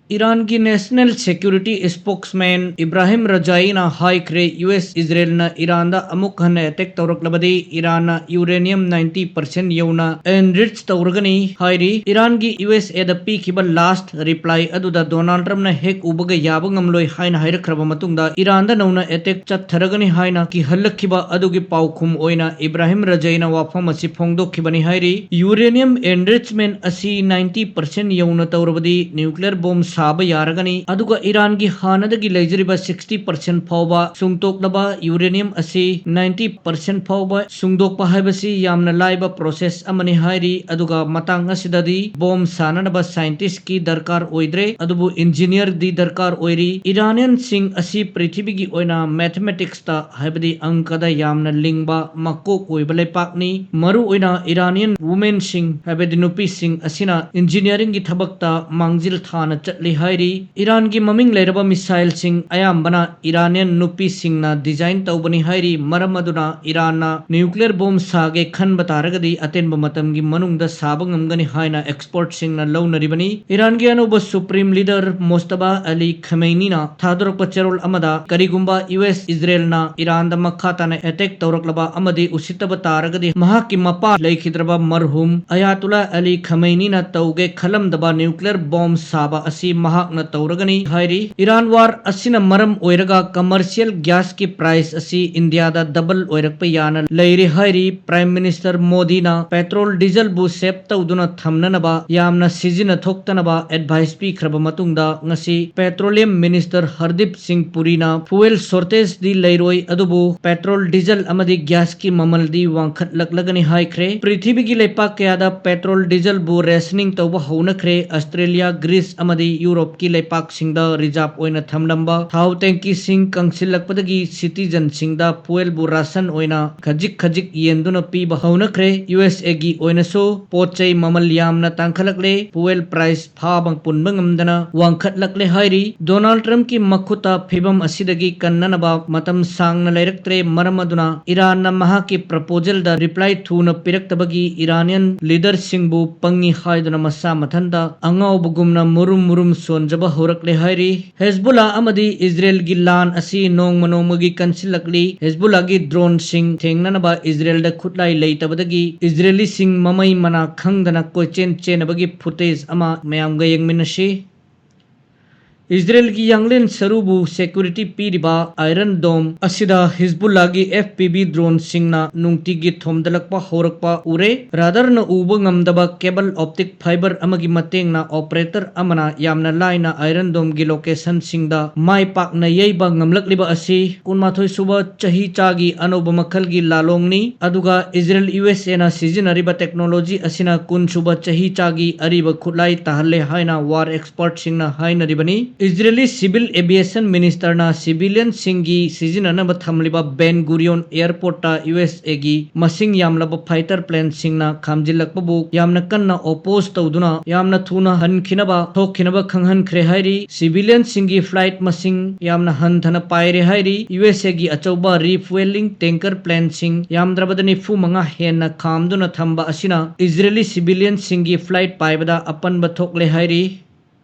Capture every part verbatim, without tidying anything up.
ꯏꯔꯥꯟꯒꯤ National Security Spokesman Ibrahim ꯔꯖꯥꯏꯅ ꯍꯥꯏꯈ꯭ꯔꯦ, U S ꯏꯖꯔꯦꯜꯅ ꯏꯔꯥꯟꯗ ꯑꯃꯨꯛ ꯍꯟꯅ ꯑꯦꯇꯦꯛ ꯇꯧꯔꯛꯂꯕꯗꯤ ꯏꯔꯥꯟꯅ ꯌꯨꯔꯦꯅꯤꯌꯝ ꯅꯥꯏꯟꯇꯤ ꯄꯥꯔꯁꯦꯟ ꯌꯧꯅ ꯑꯦꯟꯔꯤꯆ ꯇꯧꯔꯒꯅꯤ ꯍꯥꯏꯔꯤ꯫ ꯏꯔꯥꯟꯒꯤ ꯌꯨ ꯑꯦꯁ ꯑꯦꯗ ꯄꯤꯈꯤꯕ ꯂꯥꯁ ꯔꯤꯄ꯭ꯂꯥꯏ ꯑꯗꯨꯗ ꯗꯣꯅꯥꯜꯗ ꯇ꯭ꯔꯝꯞꯅ ꯍꯦꯛ ꯎꯕꯒ ꯌꯥꯕ ꯉꯝꯂꯣꯏ ꯍꯥꯏꯅ ꯍꯥꯏꯔꯛꯈ꯭ꯔꯕ ꯃꯇꯨꯡꯗ ꯏꯔꯥꯟꯗ ꯅꯧꯅ ꯑꯦꯇꯦꯛ ꯆꯠꯊꯔꯒꯅꯤ ꯍꯥꯏꯅ ꯀꯤꯍꯜꯂꯛꯈꯤꯕ ꯑꯗꯨꯒꯤ ꯄꯥꯎꯈꯨꯝ ꯑꯣꯏꯅ ꯏꯕ꯭ꯔꯥꯍꯤꯝ ꯔꯖꯩꯅ ꯋꯥꯐꯝ ꯑꯁꯤ ꯐꯣꯡꯗꯣꯛꯈꯤꯕꯅꯤ ꯍꯥꯏꯔꯤ꯫ ꯌꯨꯔꯦꯅꯤꯌꯝ ꯑꯦꯟꯔꯤꯆꯃꯦꯟ ꯑꯁꯤ ꯅꯥꯏꯟꯇꯤ ꯄꯥꯔꯁꯦꯟ ꯌꯧꯅ ꯇꯧꯔꯕꯗꯤ ꯅ꯭ꯌꯨꯀ꯭ꯂꯤꯌꯔ ꯕꯣꯝ ꯁꯥꯕ ꯌꯥꯔꯒꯅꯤ, ꯑꯗꯨꯒ ꯏꯔꯥꯟꯒꯤ ꯍꯥꯟꯅꯗꯒꯤ ꯂꯩꯖꯔꯤꯕ ꯁꯤꯛꯁꯇꯤ ꯄꯥꯔꯁꯦꯟ ꯐꯥꯎꯕ ꯁꯨꯡꯗꯣꯛꯂꯕ ꯌꯨꯔꯦꯅꯤꯌꯝ ꯑꯁꯤ ꯅꯥꯏꯟꯇꯤ ꯄꯥꯔꯁꯦꯟ ꯐꯥꯎꯕ ꯁꯨꯡꯗꯣꯛꯄ ꯍꯥꯏꯕꯁꯤ ꯌꯥꯝꯅ ꯂꯥꯏꯕ ꯄ꯭ꯔꯣꯁꯦꯁ ꯑꯃꯅꯤ ꯍꯥꯏꯔꯤ꯫ ꯑꯗꯨꯒ ꯃꯇꯥꯡ ꯑꯁꯤꯗꯗꯤ ꯕꯣꯝ ꯁꯥꯅꯅꯕ ꯁꯥꯏꯟꯇꯤꯁꯀꯤ ꯗꯔꯀꯥꯔ ꯑꯣꯏꯗ꯭ꯔꯦ, ꯑꯗꯨꯕꯨ ꯏꯟꯖꯤꯅꯤꯌꯔꯗꯤ ꯗꯔꯀꯥꯔ ꯑꯣꯏꯔꯤ꯫ ꯏꯔꯥꯅꯤꯌꯟꯁꯤꯡ ꯑꯁꯤ ꯄ꯭ꯔꯤꯊꯤꯕꯤꯒꯤ ꯑꯣꯏꯅ ꯃꯦꯊꯃꯦꯇꯤꯛꯁꯇ, ꯍꯥꯏꯕꯗꯤ ꯑꯪꯀꯗ ꯌꯥꯝꯅ ꯂꯤꯡꯕ ꯃꯀꯣꯛ ꯑꯣꯏꯕ ꯂꯩꯄꯥꯛꯅꯤ꯫ ꯃꯔꯨꯑꯣꯏꯅ ꯏꯔꯥꯅꯤꯌꯟ ꯋꯨꯃꯦꯟꯁꯤꯡ, ꯍꯥꯏꯕꯗꯤ ꯅꯨꯄꯤꯁꯤꯡ ꯑꯁꯤꯅ ꯏꯟꯖꯤꯅꯤꯌꯥꯔꯤꯡꯒꯤ ꯊꯕꯛꯇ ꯃꯥꯡꯖꯤꯜ ꯊꯥꯅ ꯆꯠꯂꯤ ꯍꯥꯏꯔꯤ꯫ ꯏꯔꯥꯟꯒꯤ ꯃꯃꯤꯡ ꯂꯩꯔꯕ ꯃꯤꯁꯥꯏꯜꯁꯤꯡ ꯑꯌꯥꯝꯕꯅ ꯏꯔꯥꯅꯤꯌꯟ ꯅꯨꯄꯤꯁꯤꯡꯅ ꯗꯤꯖꯥꯏꯟ ꯇꯧꯕꯅꯤ ꯍꯥꯏꯔꯤ꯫ ꯃꯔꯝ ꯑꯗꯨꯅ ꯏꯔꯥꯟꯅ ꯅ꯭ꯌꯨꯀ꯭ꯂꯤꯌꯔ ꯕꯣꯝ ꯁꯥꯒꯦ ꯈꯟꯕ ꯇꯥꯔꯒꯗꯤ ꯑꯇꯦꯟꯕ ꯃꯇꯝꯒꯤ ꯃꯅꯨꯡꯗ ꯁꯥꯕ ꯉꯝꯒꯅꯤ ꯍꯥꯏꯅ ꯑꯦꯛꯁꯄꯔꯠꯁꯤꯡꯅ ꯂꯧꯅꯔꯤꯕꯅꯤ꯫ ꯏꯔꯥꯟꯒꯤ ꯑꯅꯧꯕ ꯁꯨꯄ꯭ꯔꯤꯝ ꯂꯤꯗꯔ ꯃꯣꯁꯇꯕꯥ ꯑꯂꯤ ꯈꯃꯩꯅꯤꯅ ꯊꯥꯗꯣꯔꯛꯄ ꯆꯦꯔꯣꯜ ꯑꯃꯗ, ꯀꯔꯤꯒꯨꯝꯕ ꯌꯨ ꯑꯦꯁ ꯏꯖꯔꯦꯜꯅ ꯏꯔꯥꯟꯗ ꯃꯈꯥ ꯇꯥꯅ ꯑꯦꯇꯦꯛ ꯇꯧꯔꯛꯂꯕ ꯑꯃꯗꯤ ꯎꯁꯤꯠꯇꯕ ꯇꯥꯔꯒꯗꯤ, ꯃꯍꯥꯛꯀꯤ ꯃꯄꯥ ꯂꯩꯈꯤꯗ꯭ꯔꯕ ꯃꯔꯍꯨꯝ ꯑꯌꯥꯇꯨꯂꯥ ꯑꯂꯤ ꯈꯃꯩꯅꯤꯅ ꯇꯧꯒꯦ ꯈꯜꯂꯝꯗꯕ ꯅ꯭ꯌꯨꯀ꯭ꯂꯤꯌꯔ ꯕꯣꯝ ꯁꯥꯕ ꯑꯁꯤ ꯃꯍꯥꯛꯅ ꯇꯧꯔꯒꯅꯤ ꯍꯥꯏꯔꯤ꯫ ꯏꯔꯥꯟ ꯋꯥꯔ ꯑꯁꯤꯅ ꯃꯔꯝ ꯑꯣꯏꯔꯒ ꯀꯃꯔꯁꯤꯌꯦꯜ ꯒ꯭ꯌꯥꯁꯀꯤ ꯄ꯭ꯔꯥꯏꯁ ꯑꯁꯤ ꯏꯟꯗꯤꯌꯥꯗ ꯗꯕꯜ ꯑꯣꯏꯔꯛꯄ ꯌꯥꯅ ꯂꯩꯔꯦ ꯍꯥꯏꯔꯤ꯫ ꯄ꯭ꯔꯥꯏꯝ ꯃꯤꯅꯤꯁꯇꯔ ꯃꯣꯗꯤꯅ ꯄꯦꯇ꯭ꯔꯣꯜ ꯗꯤꯖꯜꯕꯨ ꯁꯦꯞ ꯇꯧꯗꯨꯅ ꯊꯝꯅꯅꯕ, ꯌꯥꯝꯅ ꯁꯤꯖꯤꯟꯅ ꯊꯣꯛꯇꯅꯕ ꯑꯦꯗꯚꯥꯏꯁ ꯄꯤꯈ꯭ꯔꯕ ꯃꯇꯨꯡꯗ, ꯉꯁꯤ ꯄꯦꯇ꯭ꯔꯣꯂꯤꯌꯝ ꯃꯤꯅꯤꯁꯇꯔ ꯍꯔꯗꯤꯞ ꯁꯤꯡ ꯄꯨꯔꯤꯅ ꯐꯨꯋꯦꯜ ꯁꯣꯔꯇꯦꯖꯗꯤ ꯂꯩꯔꯣꯏ, ꯑꯗꯨꯕꯨ ꯄꯦꯇ꯭ꯔꯣꯜ, ꯗꯤꯖꯜ ꯑꯃꯗꯤ ꯒ꯭ꯌꯥꯁꯀꯤ ꯃꯃꯜꯗꯤ ꯋꯥꯡꯈꯠꯂꯛꯂꯒꯅꯤ ꯍꯥꯏꯈ꯭ꯔꯦ꯫ ꯄ꯭ꯔꯤꯊꯤꯕꯤꯒꯤ ꯂꯩꯄꯥꯛ ꯀꯌꯥꯗ ꯄꯦꯇ꯭ꯔꯣꯜ, ꯗꯤꯖꯜꯕꯨ ꯔꯦꯁꯅꯤꯡ ꯇꯧꯕ ꯍꯧꯅꯈ꯭ꯔꯦ꯫ ꯑꯁꯇ꯭ꯔꯦꯂꯤꯌꯥ, ꯒ꯭ꯔꯤꯁ ꯑꯃꯗꯤ ꯌꯨꯔꯣꯞꯀꯤ ꯂꯩꯄꯥꯛꯁꯤꯡꯗ ꯔꯤꯖꯥꯔꯚ ꯑꯣꯏꯅ ꯊꯝꯂꯝꯕ ꯊꯥꯎ ꯇꯦꯡꯀꯤꯁꯤꯡ ꯀꯪꯁꯤꯜꯂꯛꯄꯗꯒꯤ ꯁꯤꯇꯤꯖꯟꯁꯤꯡꯗ ꯐꯨꯋꯦꯜꯕꯨ ꯔꯥꯁꯟ ꯑꯣꯏꯅ ꯈꯖꯤꯛ ꯈꯖꯤꯛ ꯌꯦꯟꯗꯨꯅ ꯄꯤꯕ ꯍꯧꯅꯈ꯭ꯔꯦ꯫ ꯌꯨ ꯑꯦꯁ ꯑꯦꯒꯤ ꯑꯣꯏꯅꯁꯨ ꯄꯣꯠ ꯆꯩ ꯃꯃꯜ ꯌꯥꯝꯅ ꯇꯥꯡꯈꯠꯂꯛꯂꯦ꯫ ꯐꯨꯋꯦꯜ ꯄ꯭ꯔꯥꯏꯁ ꯐꯥꯕ ꯄꯨꯟꯕ ꯉꯝꯗꯅ ꯋꯥꯡꯈꯠꯂꯛꯂꯦ ꯍꯥꯏꯔꯤ꯫ ꯗꯣꯅꯥꯜꯗ ꯇ꯭ꯔꯝꯞꯀꯤ ꯃꯈꯨꯠꯇ ꯐꯤꯕꯝ ꯑꯁꯤꯗꯒꯤ ꯀꯟꯅꯅꯕ ꯃꯇꯝ ꯁꯥꯡꯅ ꯂꯩꯔꯛꯇ꯭ꯔꯦ꯫ ꯃꯔꯝ ꯑꯗꯨꯅ ꯏꯔꯥꯟꯅ ꯃꯍꯥꯛꯀꯤ ꯄ꯭ꯔꯄꯣꯖꯦꯜꯗ ꯔꯤꯄ꯭ꯂꯥꯏ ꯊꯨꯅ ꯄꯤꯔꯛꯇꯕꯒꯤ ꯏꯔꯥꯅꯤꯌꯟ ꯂꯤꯗꯔꯁꯤꯡꯕꯨ ꯄꯪꯉꯤ ꯍꯥꯏꯗꯨꯅ ꯃꯁꯥ ꯃꯊꯟꯇ ꯑꯉꯥꯎꯕꯒꯨꯝꯅ ꯃꯨꯔꯨꯝ ꯃꯨꯔꯨꯝ ꯁꯣꯟꯖꯕ ꯍꯧꯔꯛꯂꯦ ꯍꯥꯏꯔꯤ꯫ ꯍꯦꯖꯕꯨꯜꯂꯥ ꯑꯃꯗꯤ ꯏꯖꯔꯦꯜꯒꯤ ꯂꯥꯟ ꯑꯁꯤ ꯅꯣꯡꯃ ꯅꯣꯡꯃꯒꯤ ꯀꯟꯁꯤꯜꯂꯛꯂꯤ꯫ ꯍꯦꯖꯕꯨꯜꯂꯥꯒꯤ ꯗ꯭ꯔꯣꯟꯁꯤꯡ ꯊꯦꯡꯅꯅꯕ ꯏꯖꯔꯦꯜꯗ ꯈꯨꯠꯂꯥꯏ ꯂꯩꯇꯕꯗꯒꯤ ꯏꯖꯔꯦꯂꯤꯁꯤꯡ ꯃꯃꯩ ꯃꯅꯥ ꯈꯪꯗꯅ ꯀꯣꯏꯆꯦꯟ ꯆꯦꯟꯅꯕꯒꯤ ꯐꯨꯇꯦꯖ ꯑꯃ ꯃꯌꯥꯝꯒ ꯌꯦꯡꯃꯤꯟꯅꯁꯤ꯫ ꯏꯖꯔꯦꯜꯒꯤ ꯌꯥꯡꯂꯦꯟ ꯁꯔꯨꯕꯨ ꯁꯦꯀ꯭ꯌꯨꯔꯤꯇꯤ ꯄꯤꯔꯤꯕ ꯑꯥꯏꯔꯟ ꯗꯣꯝ ꯑꯁꯤꯗ ꯍꯤꯖꯕꯨꯜꯂꯥꯒꯤ ꯑꯦꯐ ꯄꯤ ꯕꯤ ꯗ꯭ꯔꯣꯟꯁꯤꯡꯅ ꯅꯨꯡꯇꯤꯒꯤ ꯊꯣꯝꯗꯠꯂꯛꯄ ꯍꯧꯔꯛꯄ ꯎꯔꯦ꯫ ꯔꯥꯗꯥꯔꯅ ꯎꯕ ꯉꯝꯗꯕ ꯀꯦꯕꯜ ꯑꯣꯞꯇꯤꯛ ꯐꯥꯏꯕꯔ ꯑꯃꯒꯤ ꯃꯇꯦꯡꯅ ꯑꯣꯄꯔꯦꯇꯔ ꯑꯃꯅ ꯌꯥꯝꯅ ꯂꯥꯏꯅ ꯑꯥꯏꯔꯟ ꯗꯣꯝꯒꯤ ꯂꯣꯀꯦꯁꯟꯁꯤꯡꯗ ꯃꯥꯏ ꯄꯥꯛꯅ ꯌꯩꯕ ꯉꯝꯂꯛꯂꯤꯕ ꯑꯁꯤ ꯀꯨꯟꯃꯥꯊꯣꯏ ꯁꯨꯕ ꯆꯍꯤ ꯆꯥꯒꯤ ꯑꯅꯧꯕ ꯃꯈꯜꯒꯤ ꯂꯥꯂꯣꯡꯅꯤ꯫ ꯑꯗꯨꯒ ꯏꯖꯔꯦꯜ ꯌꯨ ꯑꯦꯁ ꯑꯦꯅ ꯁꯤꯖꯤꯟꯅꯔꯤꯕ ꯇꯦꯛꯅꯣꯂꯣꯖꯤ ꯑꯁꯤꯅ ꯀꯨꯟ ꯁꯨꯕ ꯆꯍꯤ ꯆꯥꯒꯤ ꯑꯔꯤꯕ ꯈꯨꯠꯂꯥꯏ ꯇꯥꯍꯜꯂꯦ ꯍꯥꯏꯅ ꯋꯥꯔ ꯑꯦꯛꯁꯄꯔꯠꯁꯤꯡꯅ ꯍꯥꯏꯅꯔꯤꯕꯅꯤ꯫ ꯏꯖꯔꯦꯂꯤ ꯁꯤꯚꯤꯜ ꯑꯦꯚꯤꯌꯦꯁꯟ ꯃꯤꯅꯤꯁꯇꯔꯅ ꯁꯤꯚꯤꯂꯤꯌꯟꯁꯤꯡꯒꯤ ꯁꯤꯖꯤꯟꯅꯅꯕ ꯊꯝꯂꯤꯕ ꯕꯦꯟ ꯒꯨꯔꯤꯌꯣꯟ ꯑꯦꯌꯔꯄꯣꯔꯠꯇ ꯌꯨ ꯑꯦꯁ ꯑꯦꯒꯤ ꯃꯁꯤꯡ ꯌꯥꯝꯂꯕ ꯐꯥꯏꯇꯔ ꯄ꯭ꯂꯦꯟꯁꯤꯡꯅ ꯈꯥꯝꯖꯤꯜꯂꯛꯄꯕꯨ ꯌꯥꯝꯅ ꯀꯟꯅ ꯑꯣꯄꯣꯖ ꯇꯧꯗꯨꯅ ꯌꯥꯝꯅ ꯊꯨꯅ ꯍꯟꯈꯤꯅꯕ, ꯊꯣꯛꯈꯤꯅꯕ ꯈꯪꯍꯟꯈ꯭ꯔꯦ ꯍꯥꯏꯔꯤ꯫ ꯁꯤꯚꯤꯂꯤꯌꯟꯁꯤꯡꯒꯤ ꯐ꯭ꯂꯥꯏꯠ ꯃꯁꯤꯡ ꯌꯥꯝꯅ ꯍꯟꯊꯅ ꯄꯥꯏꯔꯦ ꯍꯥꯏꯔꯤ꯫ ꯌꯨ ꯑꯦꯁ ꯑꯦꯒꯤ ꯑꯆꯧꯕ ꯔꯤꯐꯨꯑꯦꯂꯤꯡ ꯇꯦꯡꯀꯔ ꯄ꯭ꯂꯦꯟꯁꯤꯡ ꯌꯥꯝꯗ꯭ꯔꯕꯗ ꯅꯤꯐꯨ ꯃꯉꯥ ꯍꯦꯟꯅ ꯈꯥꯝꯗꯨꯅ ꯊꯝꯕ ꯑꯁꯤꯅ ꯏꯖꯔꯦꯂꯤ ꯁꯤꯚꯤꯂꯤꯌꯟꯁꯤꯡꯒꯤ ꯐ꯭ꯂꯥꯏꯠ ꯄꯥꯏꯕꯗ ꯑꯄꯟꯕ ꯊꯣꯛꯂꯦ ꯍꯥꯏꯔꯤ꯫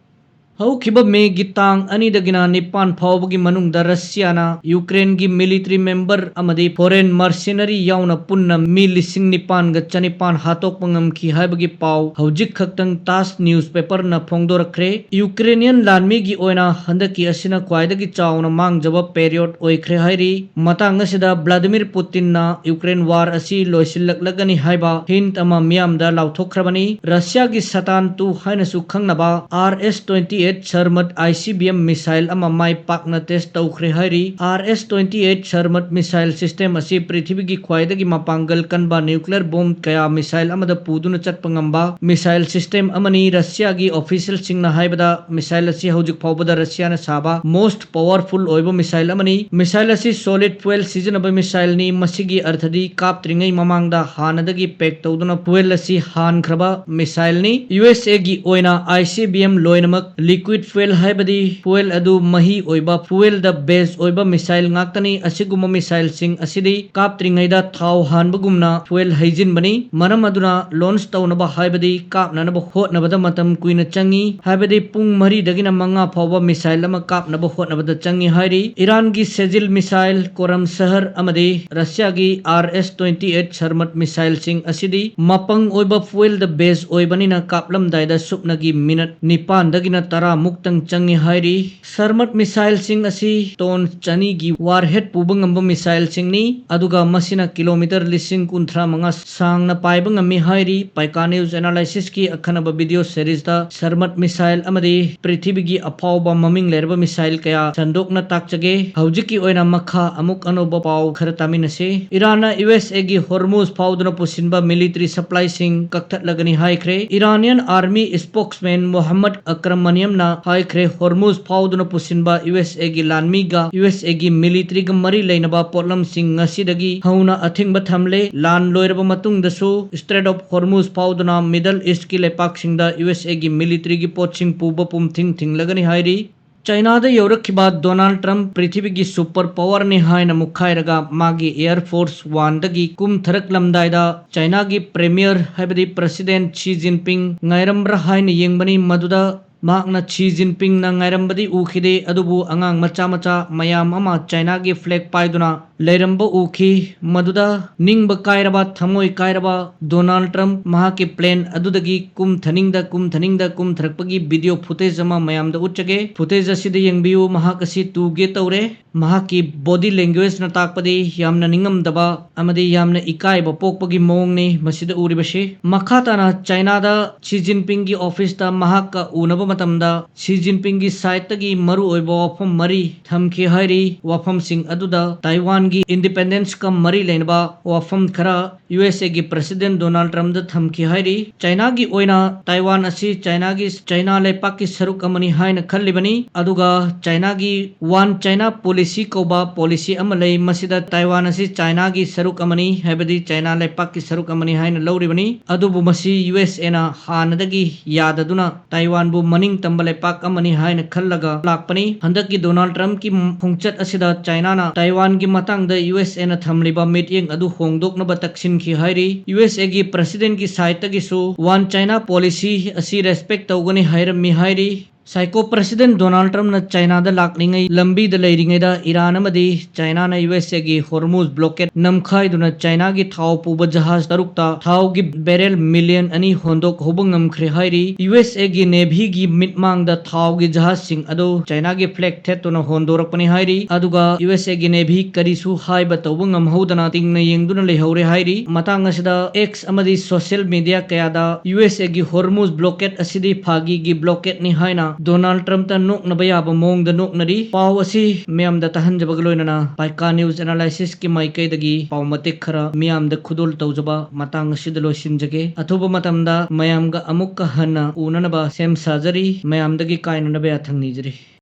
ꯍꯧꯈꯤꯕ ꯃꯦꯒꯤ ꯇꯥꯡ ꯑꯅꯤꯗꯒꯤꯅ ꯅꯤꯄꯥꯟ ꯐꯥꯎꯕꯒꯤ ꯃꯅꯨꯡꯗ ꯔꯁꯤꯌꯥꯅ ꯌꯨꯀ꯭ꯔꯦꯟꯒꯤ ꯃꯤꯂꯤꯇꯔꯤ ꯃꯦꯝꯕꯔ ꯑꯃꯗꯤ ꯐꯣꯔꯦꯟ ꯃꯔꯁꯤꯅꯔꯤ ꯌꯥꯎꯅ ꯄꯨꯟꯅ ꯃꯤ ꯂꯤꯁꯤꯡ ꯅꯤꯄꯥꯟꯒ ꯆꯅꯤꯄꯥꯟ ꯍꯥꯠꯇꯣꯛꯄ ꯉꯝꯈꯤ ꯍꯥꯏꯕꯒꯤ ꯄꯥꯎ ꯍꯧꯖꯤꯛ ꯈꯛꯇꯪ ꯇꯥꯁ ꯅ꯭ꯌꯨꯁꯄꯦꯄꯔꯅ ꯐꯣꯡꯗꯣꯔꯛꯈ꯭ꯔꯦ꯫ ꯌꯨꯀ꯭ꯔꯦꯅꯤꯌꯟ ꯂꯥꯟꯃꯤꯒꯤ ꯑꯣꯏꯅ ꯍꯟꯗꯛꯀꯤ ꯑꯁꯤꯅ ꯈ꯭ꯋꯥꯏꯗꯒꯤ ꯆꯥꯎꯅ ꯃꯥꯡꯖꯕ ꯄꯦꯔꯤꯌꯣꯠ ꯑꯣꯏꯈ꯭ꯔꯦ ꯍꯥꯏꯔꯤ꯫ ꯃꯇꯥꯡ ꯑꯁꯤꯗ ꯚ꯭ꯂꯥꯗꯤꯃꯤꯔ ꯄꯨꯇꯤꯟꯅ ꯌꯨꯀ꯭ꯔꯦꯟ ꯋꯥꯔ ꯑꯁꯤ ꯂꯣꯏꯁꯤꯜꯂꯛꯂꯒꯅꯤ ꯍꯥꯏꯕ ꯍꯤꯟꯠ ꯑꯃ ꯃꯤꯌꯥꯝꯗ ꯂꯥꯎꯊꯣꯛꯈ꯭ꯔꯕꯅꯤ꯫ ꯔꯁꯤꯌꯥꯒꯤ ꯁꯇꯥꯟ ꯇꯨ ꯍꯥꯏꯅꯁꯨ ꯈꯪꯅꯕ R S twenty eight Sarmat I C B M missile ꯑꯃ ꯃꯥꯏ ꯄꯥꯛꯅ ꯇꯦꯁ ꯇꯧꯈ꯭ꯔꯦ ꯍꯥꯏꯔꯤ꯫ R S twenty eight ꯁꯔꯃꯠ missile system ꯑꯁꯤ ꯄ꯭ꯔꯤꯊꯤꯕꯤꯒꯤ ꯈ꯭ꯋꯥꯏꯗꯒꯤ ꯃꯄꯥꯡꯒꯜ ꯀꯟꯕ ꯅ꯭ꯌꯨꯀ꯭ꯂꯤꯌꯔ ꯕꯣꯝ ꯀꯌꯥ ꯃꯤꯁꯥꯏꯜ ꯑꯃꯗ ꯄꯨꯗꯨꯅ ꯆꯠꯄ ꯉꯝꯕ ꯃꯤꯁꯥꯏꯜ ꯁꯤꯁꯇꯦꯝ ꯑꯃꯅꯤ꯫ ꯔꯁꯤꯌꯥꯒꯤ ꯑꯣꯐꯤꯁꯤꯌꯦꯜꯁꯤꯡꯅ ꯍꯥꯏꯕꯗ ꯃꯤꯁꯥꯏꯜ ꯑꯁꯤ ꯍꯧꯖꯤꯛ ꯐꯥꯎꯕꯗ ꯔꯁꯤꯌꯥꯅ ꯁꯥꯕ most powerful ꯑꯣꯏꯕ ꯃꯤꯁꯥꯏꯜ ꯑꯃꯅꯤ꯫ ꯃꯤꯁꯥꯏꯜ ꯑꯁꯤ solid fuel ꯁꯤꯖꯤꯟꯅꯕ ꯃꯤꯁꯥꯏꯜꯅꯤ꯫ ꯃꯁꯤꯒꯤ ꯑꯔꯊꯗꯤ ꯀꯥꯞꯇ꯭ꯔꯤꯉꯩ ꯃꯃꯥꯡꯗ ꯍꯥꯟꯅꯗꯒꯤ ꯄꯦꯛ ꯇꯧꯗꯨꯅ fuel ꯑꯁꯤ ꯍꯥꯟꯈ꯭ꯔꯕ ꯃꯤꯁꯥꯏꯜꯅꯤ꯫ ꯌꯨ ꯑꯦꯁ ꯑꯦꯒꯤ ꯑꯣꯏꯅ ꯑꯥꯏ ꯁꯤ ꯕꯤ ꯑꯦꯝ ꯂꯣꯏꯅꯃꯛ Liquid fuel ꯍꯥꯏꯕꯗꯤ fuel ꯑꯗꯨ ꯃꯍꯤ ꯑꯣꯏꯕ, fuelꯗ base ꯑꯣꯏꯕ missile ꯉꯥꯛꯇꯅꯤ꯫ ꯑꯁꯤꯒꯨꯝꯕ missileꯁꯤꯡ ꯑꯁꯤꯗꯤ ꯀꯥꯞꯇ꯭ꯔꯤꯉꯩꯗ ꯊꯥꯎ ꯍꯥꯟꯕꯒꯨꯝꯅ fuel ꯍꯩꯖꯤꯟꯕꯅꯤ꯫ ꯃꯔꯝ ꯑꯗꯨꯅ launch ꯇꯧꯅꯕ ꯍꯥꯏꯕꯗꯤ ꯀꯥꯞꯅꯅꯕ ꯍꯣꯠꯅꯕꯗ ꯃꯇꯝ ꯀꯨꯏꯅ ꯆꯪꯏ, ꯍꯥꯏꯕꯗꯤ ꯄꯨꯡ ꯃꯔꯤꯗꯒꯤꯅ ꯃꯉꯥ ꯐꯥꯎꯕ missile ꯑꯃ ꯀꯥꯞꯅꯕ ꯍꯣꯠꯅꯕꯗ ꯆꯪꯏ ꯍꯥꯏꯔꯤ꯫ ꯏꯔꯥꯟꯒꯤ Shahzad missile, Khorramshahr ꯑꯃꯗꯤ ꯔꯁꯤꯌꯥꯒꯤ R S twenty eight Sarmat missileꯁꯤꯡ ꯑꯁꯤꯗꯤ ꯃꯄꯪ ꯑꯣꯏꯕ fuelꯗ base ꯑꯣꯏꯕꯅꯤꯅ ꯀꯥꯞꯂꯝꯗꯥꯏꯗ ꯁꯨꯞꯅꯒꯤ minute ꯅꯤꯄꯥꯟꯗꯒꯤꯅ ꯇꯔꯥ ꯃꯨꯛꯇꯪ ꯆꯪꯏ ꯍꯥꯏꯔꯤ꯫ Sarmat missileꯁꯤꯡ ꯑꯁꯤ ton ꯆꯅꯤꯒꯤ warhead ꯄꯨꯕ ꯉꯝꯕ missileꯁꯤꯡꯅꯤ, ꯑꯗꯨꯒ ꯃꯁꯤꯅ kilometre ꯂꯤꯁꯤꯡ ꯀꯨꯟꯊ꯭ꯔꯥ ꯃꯉꯥ ꯁꯥꯡꯅ ꯄꯥꯏꯕ ꯉꯝꯃꯤ ꯍꯥꯏꯔꯤ꯫ Paika News Analysisꯀꯤ ꯑꯈꯟꯅꯕ video seriesꯇ Sarmat missile ꯑꯃꯗꯤ ꯄ꯭ꯔꯤꯊꯤꯕꯤꯒꯤ ꯑꯐꯥꯎꯕ ꯃꯃꯤꯡ ꯂꯩꯔꯕ missile ꯀꯌꯥ ꯁꯟꯗꯣꯛꯅ ꯇꯥꯛꯆꯒꯦ꯫ ꯍꯧꯖꯤꯛꯀꯤ ꯑꯣꯏꯅ ꯃꯈꯥ ꯑꯃꯨꯛ ꯑꯅꯧꯕ ꯄꯥꯎ ꯈꯔ ꯇꯥꯃꯤꯟꯅꯁꯤ꯫ ꯏꯔꯥꯟꯅ USAꯒꯤ Hormuz ꯐꯥꯎꯗꯨꯅ ꯄꯨꯁꯤꯟꯕ military supplyꯁꯤꯡ ꯀꯛꯊꯠꯂꯒꯅꯤ ꯍꯥꯏꯈ꯭ꯔꯦ꯫ Iranian Army spokesman Mohammad Akramaniamꯅ ꯍꯥꯏꯈ꯭ꯔꯦ, Hormuz ꯐꯥꯎꯗꯨꯅ ꯄꯨꯁꯤꯟꯕ USAꯒꯤ ꯂꯥꯟꯃꯤꯒ USAꯒꯤ militaryꯒ ꯃꯔꯤ ꯂꯩꯅꯕ ꯄꯣꯠꯂꯝꯁꯤꯡ ꯉꯁꯤꯗꯒꯤ ꯍꯧꯅ ꯑꯊꯤꯡꯕ ꯊꯝꯂꯦ꯫ ꯂꯥꯟ ꯂꯣꯏꯔꯕ ꯃꯇꯨꯡꯗꯁꯨ Strait of Hormuz ꯐꯥꯎꯗꯨꯅ Middle Eastꯀꯤ ꯂꯩꯄꯥꯛꯁꯤꯡꯗ USAꯒꯤ militaryꯒꯤ ꯄꯣꯠꯁꯤꯡ ꯄꯨꯕ ꯄꯨꯝꯊꯤꯡ ꯊꯤꯡꯂꯒꯅꯤ ꯍꯥꯏꯔꯤ꯫ ꯆꯥꯏꯅꯥꯗ ꯌꯧꯔꯛꯈꯤꯕ ꯗꯣꯅꯥꯜꯗ ꯇ꯭ꯔꯝꯞ ꯄ꯭ꯔꯤꯊꯤꯕꯤꯒꯤ super powerꯅꯤ ꯍꯥꯏꯅ ꯃꯨꯛꯈꯥꯏꯔꯒ ꯃꯥꯒꯤ Air Force Oneꯗꯒꯤ ꯀꯨꯝꯊꯔꯛꯂꯝꯗꯥꯏꯗ ꯆꯥꯏꯅꯥꯒꯤ premier ꯍꯥꯏꯕꯗꯤ President Xi Jinping ꯉꯥꯏꯔꯝꯕ꯭ꯔꯥ ꯍꯥꯏꯅ ꯌꯦꯡꯕꯅꯤ꯫ ꯃꯗꯨꯗ ꯃꯍꯥꯛꯅ Xi Jinpingꯅ ꯉꯥꯏꯔꯝꯕꯗꯤ ꯎꯈꯤꯗꯦ, ꯑꯗꯨꯕꯨ ꯑꯉꯥꯡ ꯃꯆꯥ ꯃꯆꯥ ꯃꯌꯥꯝ ꯑꯃ ꯆꯥꯏꯅꯥꯒꯤ flag ꯄꯥꯏꯗꯨꯅ ꯂꯩꯔꯝꯕ ꯎꯈꯤ꯫ ꯃꯗꯨꯗ ꯅꯤꯡꯕ ꯀꯥꯏꯔꯕ, ꯊꯃꯣꯏ ꯀꯥꯏꯔꯕ ꯗꯣꯅꯥꯜꯗ ꯇ꯭ꯔꯝꯞ ꯃꯍꯥꯛꯀꯤ plane ꯑꯗꯨꯗꯒꯤ ꯀꯨꯝꯊꯅꯤꯡꯗ ꯀꯨꯝꯊꯅꯤꯡꯗ ꯀꯨꯝꯊꯔꯛꯄꯒꯤ video footage ꯑꯃ ꯃꯌꯥꯝꯗ ꯎꯠꯆꯒꯦ꯫ Footage ꯑꯁꯤꯗ ꯌꯦꯡꯕꯤꯌꯨ, ꯃꯍꯥꯛ ꯑꯁꯤ ꯇꯨꯒꯦ ꯇꯧꯔꯦ꯫ ꯃꯍꯥꯛꯀꯤ body languageꯅ ꯇꯥꯛꯄꯗꯤ ꯌꯥꯝꯅ ꯅꯤꯡꯉꯝꯗꯕ ꯑꯃꯗꯤ ꯌꯥꯝꯅ ꯏꯀꯥꯏꯕ ꯄꯣꯛꯄꯒꯤ ꯃꯑꯣꯡꯅꯤ ꯃꯁꯤꯗ ꯎꯔꯤꯕꯁꯤ꯫ ꯃꯈꯥ ꯇꯥꯅ ꯆꯥꯏꯅꯥꯗ Xi Jinpingꯒꯤ officeꯇ ꯃꯍꯥꯛꯀ ꯎꯅꯕ ꯃꯇꯝꯗ Xi Jinpingꯒꯤ sideꯇꯒꯤ ꯃꯔꯨꯑꯣꯏꯕ ꯋꯥꯐꯝ ꯃꯔꯤ ꯊꯝꯈꯤ ꯍꯥꯏꯔꯤ꯫ ꯋꯥꯐꯝꯁꯤꯡ ꯑꯗꯨꯗ Taiwanꯒꯤ independenceꯀ ꯃꯔꯤ ꯂꯩꯅꯕ ꯋꯥꯐꯝ ꯈꯔ, USAꯒꯤ President ꯗꯣꯅꯥꯜꯗ ꯇ꯭ꯔꯝꯞꯗ ꯊꯝꯈꯤ ꯍꯥꯏꯔꯤ꯫ ꯆꯥꯏꯅꯥꯒꯤ ꯑꯣꯏꯅ ꯇꯥꯏꯋꯥꯟ ꯑꯁꯤ ꯆꯥꯏꯅꯥꯒꯤ, ꯆꯥꯏꯅꯥ ꯂꯩꯄꯥꯛꯀꯤ ꯁꯔꯨꯛ ꯑꯃꯅꯤ ꯍꯥꯏꯅ ꯈꯜꯂꯤꯕꯅꯤ, ꯑꯗꯨꯒ ꯆꯥꯏꯅꯥꯒꯤ One China Policy ꯀꯧꯕ policy ꯑꯃ ꯂꯩ꯫ ꯃꯁꯤꯗ ꯇꯥꯏꯋꯥꯟ ꯑꯁꯤ ꯆꯥꯏꯅꯥꯒꯤ ꯁꯔꯨꯛ ꯑꯃꯅꯤ, ꯍꯥꯏꯕꯗꯤ ꯆꯥꯏꯅꯥ ꯂꯩꯄꯥꯛꯀꯤ ꯁꯔꯨꯛ ꯑꯃꯅꯤ ꯍꯥꯏꯅ ꯂꯧꯔꯤꯕꯅꯤ꯫ ꯑꯗꯨꯕꯨ ꯃꯁꯤ USAꯅ ꯍꯥꯟꯅꯗꯒꯤ ꯌꯥꯗꯗꯨꯅ ꯇꯥꯏꯋꯥꯟꯕꯨ ꯅꯤꯡꯇꯝꯕ ꯂꯩꯄꯥꯛ ꯑꯃꯅꯤ ꯍꯥꯏꯅ ꯈꯜꯂꯒ ꯂꯥꯛꯄꯅꯤ꯫ ꯍꯟꯗꯛꯀꯤ ꯗꯣꯅꯥꯜꯗ ꯇ꯭ꯔꯝꯞꯀꯤ ꯈꯣꯡꯆꯠ ꯑꯁꯤꯗ ꯆꯥꯏꯅꯥꯅ ꯇꯥꯏꯋꯥꯟꯒꯤ ꯃꯇꯥꯡꯗ ꯌꯨ ꯑꯦꯁ ꯑꯦꯅ ꯊꯝꯂꯤꯕ ꯃꯤꯠꯌꯦꯡ ꯑꯗꯨ ꯍꯣꯡꯗꯣꯛꯅꯕ ꯇꯛꯁꯤꯟꯈꯤ ꯍꯥꯏꯔꯤ꯫ ꯌꯨ ꯑꯦꯁ ꯑꯦꯒꯤ ꯄ꯭ꯔꯁꯤꯗꯦꯟꯠꯀꯤ ꯁꯥꯏꯠꯇꯒꯤꯁꯨ ꯋꯥꯟ ꯆꯥꯏꯅꯥ ꯄꯣꯂꯤꯁꯤ ꯑꯁꯤ ꯔꯦꯁꯄꯦꯛ ꯇꯧꯒꯅꯤ ꯍꯥꯏꯔꯝꯃꯤ ꯍꯥꯏꯔꯤ꯫ ꯁꯥꯏꯀꯣ ꯄ꯭ꯔꯁꯤꯗꯦꯟꯠ ꯗꯣꯅꯥꯜꯗ ꯇ꯭ꯔꯝꯞꯅ ꯆꯥꯏꯅꯥꯗ ꯂꯥꯛꯂꯤꯉꯩ ꯂꯝꯕꯤꯗ ꯂꯩꯔꯤꯉꯩꯗ ꯏꯔꯥꯟ ꯑꯃꯗꯤ ꯆꯥꯏꯅꯥꯅ ꯌꯨ ꯑꯦꯁ ꯑꯦꯒꯤ ꯍꯣꯔꯃꯨꯖ ꯕ꯭ꯂꯣꯀꯦꯠ ꯅꯝꯈꯥꯏꯗꯨꯅ ꯆꯥꯏꯅꯥꯒꯤ ꯊꯥꯎ ꯄꯨꯕ ꯖꯍꯥꯖ ꯇꯔꯨꯛꯇ ꯊꯥꯎꯒꯤ ꯕꯦꯔꯦꯜ ꯃꯤꯂꯤꯌꯟ ꯑꯅꯤ ꯍꯣꯟꯗꯣꯛꯍꯧꯕ ꯉꯝꯈ꯭ꯔꯦ ꯍꯥꯏꯔꯤ꯫ ꯌꯨ ꯑꯦꯁ ꯑꯦꯒꯤ ꯅꯦꯚꯤꯒꯤ ꯃꯤꯠꯃꯥꯡꯗ ꯊꯥꯎꯒꯤ ꯖꯍꯥꯖꯁꯤꯡ ꯑꯗꯨ ꯆꯥꯏꯅꯥꯒꯤ ꯐ꯭ꯂꯦꯒ ꯊꯦꯠꯇꯨꯅ ꯍꯣꯟꯗꯣꯔꯛꯄꯅꯤ ꯍꯥꯏꯔꯤ꯫ ꯑꯗꯨꯒ ꯌꯨ ꯑꯦꯁ ꯑꯦꯒꯤ ꯅꯦꯚꯤ ꯀꯔꯤꯁꯨ ꯍꯥꯏꯕ ꯇꯧꯕ ꯉꯝꯍꯧꯗꯅ ꯇꯤꯡꯅ ꯌꯦꯡꯗꯨꯅ ꯂꯩꯍꯧꯔꯦ ꯍꯥꯏꯔꯤ꯫ ꯃꯇꯥꯡ ꯑꯁꯤꯗ ꯑꯦꯛꯁ ꯑꯃꯗꯤ ꯁꯣꯁꯤꯌꯦꯜ ꯃꯤꯗꯤꯌꯥ ꯀꯌꯥꯗ ꯌꯨ ꯑꯦꯁ ꯑꯦꯒꯤ ꯍꯣꯔꯃꯨꯖ ꯕ꯭ꯂꯣꯀꯦꯠ ꯑꯁꯤꯗꯤ ꯐꯥꯒꯤꯒꯤ ꯕ꯭ꯂꯣꯀꯦꯠꯅꯤ ꯍꯥꯏꯅ ꯗꯣꯅꯥꯜꯗ ꯇ꯭ꯔꯝꯞꯇ ꯅꯣꯛꯅꯕ ꯌꯥꯕ ꯃꯑꯣꯡꯗ ꯅꯣꯛꯅꯔꯤ꯫ ꯄꯥꯎ ꯑꯁꯤ ꯃꯤꯌꯥꯝꯗ ꯇꯥꯍꯟꯖꯕꯒ ꯂꯣꯏꯅꯅ ꯄꯥꯏꯀꯥ ꯅ꯭ꯌꯨꯁ ꯑꯦꯅꯥꯂꯥꯏꯁꯤꯁꯀꯤ ꯃꯥꯏꯀꯩꯗꯒꯤ ꯄꯥꯎ ꯃꯇꯦꯛ ꯈꯔ ꯃꯤꯌꯥꯝꯗ ꯈꯨꯗꯣꯜ ꯇꯧꯖꯕ ꯃꯇꯥꯡ ꯑꯁꯤꯗ ꯂꯣꯏꯁꯤꯟꯖꯒꯦ꯫ ꯑꯊꯨꯕ ꯃꯇꯝꯗ ꯃꯌꯥꯝꯒ ꯑꯃꯨꯛꯀ ꯍꯟꯅ ꯎꯅꯅꯕ ꯁꯦꯝ ꯁꯥꯖꯔꯤ꯫ ꯃꯌꯥꯝꯗꯒꯤ ꯀꯥꯏꯅꯅꯕ ꯌꯥꯊꯪ ꯅꯤꯖꯔꯤ꯫